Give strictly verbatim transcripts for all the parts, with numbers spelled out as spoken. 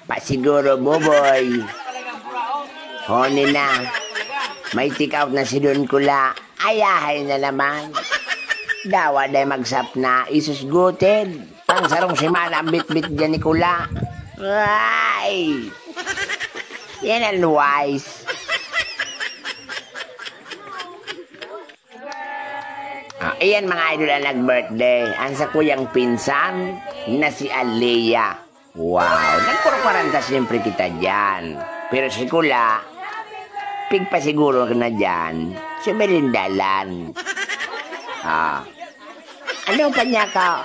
Pasiguro, Boboy. Honi na. May take out na si Don Kula. Ayahay na naman. Dawa day magsap na isusguted. Pang sarong semana ang bitbit dyan ni Kula. Ay! Yan ang wise. Ah, iyan, mga idol, ang nag-birthday. Ang sakuyang pinsan na si Alea. Wow, nagpurparantas siyempre kita dyan. Pero si Kula, pigpasiguro ka na dyan, sumirindalan. Ah, ano pa niya ka?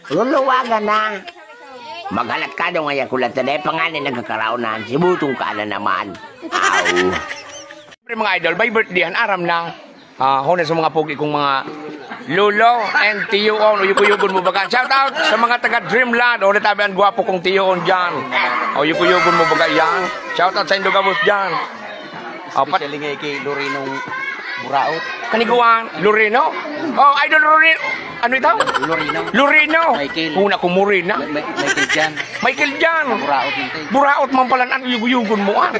Luluwagan na. Maghalat ka daw ngaya, Kula, ta dai pa nga ni nagkakaraonan, sibutong ka na naman. Aw. Siyempre, mga idol, may birthday yan, aram na. Ah, hona sa mga pogi kong mga lolo and tiyoon, uyog-uyogon mo baga. Shout out sa mga taga Dreamland, o tabi ang gwapo kong tiyoon dyan. Uyog-uyogon mo baga yan. Shout out sa Indogabos dyan. Apat. Especially nga kay Lorinong Buraot. Kaniguan, Lorino? Oh, idol Lorino. Ano ito? Lorino. Lorino. Michael. Una ko Morina. Ma-, Ma-, Michael Jan. Michael Jan. Buraot yun, te. Buraot man pala, ano, uyog-uyogon mo, ah.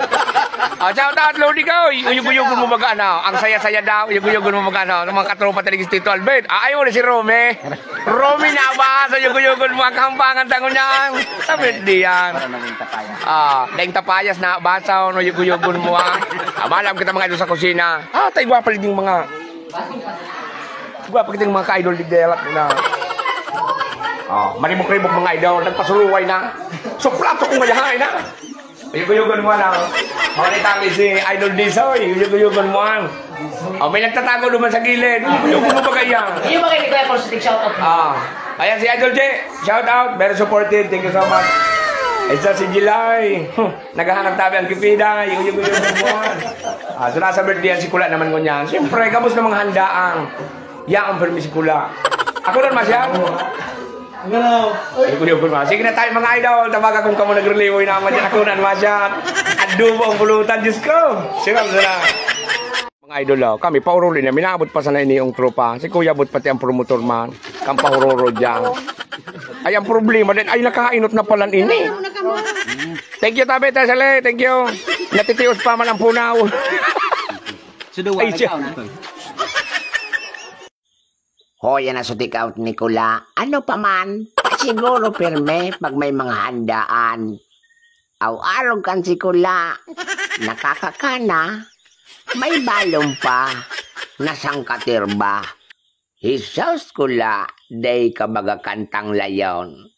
Ah, shout out, Lodi Koy. Uyog-uyogon mo baga, ano? Ang saya-saya daw, uyog-uyogon mo baga, ano? Ng mga katropa talaga si Tito Albert. Ah, ayaw na si Romy. Romy, nabasa, uyog-uyogon mo ang kahampangan tango niyan. Sabi, di yan. Para naging tapaya. Ah, daing tapayas na basa, no, uyog-uyogon mo, ah. Ah, malam kita mga idol sa kusina. Ah, tayo gwapa lang yung mga, gwapa kita yung mga ka-idol, di delak na. Oh, maribok-ribok mga idol, nagpasuruway na. Suplato kong mayahay na. Uyog-uyogon mo lang. Mga itang si Idol Disoy, uyog-uyogon mo ang. Oh, may nagtatago naman sa gilid. Uyog mo ba kaya? Iyo ba kayo ni Kuya Paul sa shout out? Ah, ayan si Idol J. Shout out, very supportive. Thank you so much. Isa si Jilay. Hmm, naghahanap tabi ang Cupida. Yung, yung, yung, yung, yung. Ah, so nasa birthday yan, si Kula naman ngunyan. Siyempre, gabos na mga handaang. Yaon, permi si Kula. Ako rin, Masyad. Ano? Yung, yung, yung, yung. Sige na tayo, mga idol. Tabaga kung kamo nagreliwoy naman dyan. Ako rin, Masyad. Adobo ang pulutan, Diyos ko. Sige, sige na. Mga idol, oh, kami, pauruli na, minabot pa sana ini yung tropa. Si Kuya Bot, pati ang promotor man, kang pahuroro dyan. Ay, ang problema din, ay, nakainot na pala ini. Thank you, Tabi, Tesale, thank you. Natitios pa man ang punaw. Suduwa, Ay, siya. Nagkaon na to. Hoy, yan ang sutik out ni Kula. Ano pa man, pasiguro pirme pag may mga handaan. Aw, arog kan si Kula. Nakakakana. May balon pa. Nasangkatir ba? Hisos, Kula, dai ka baga kantang layon.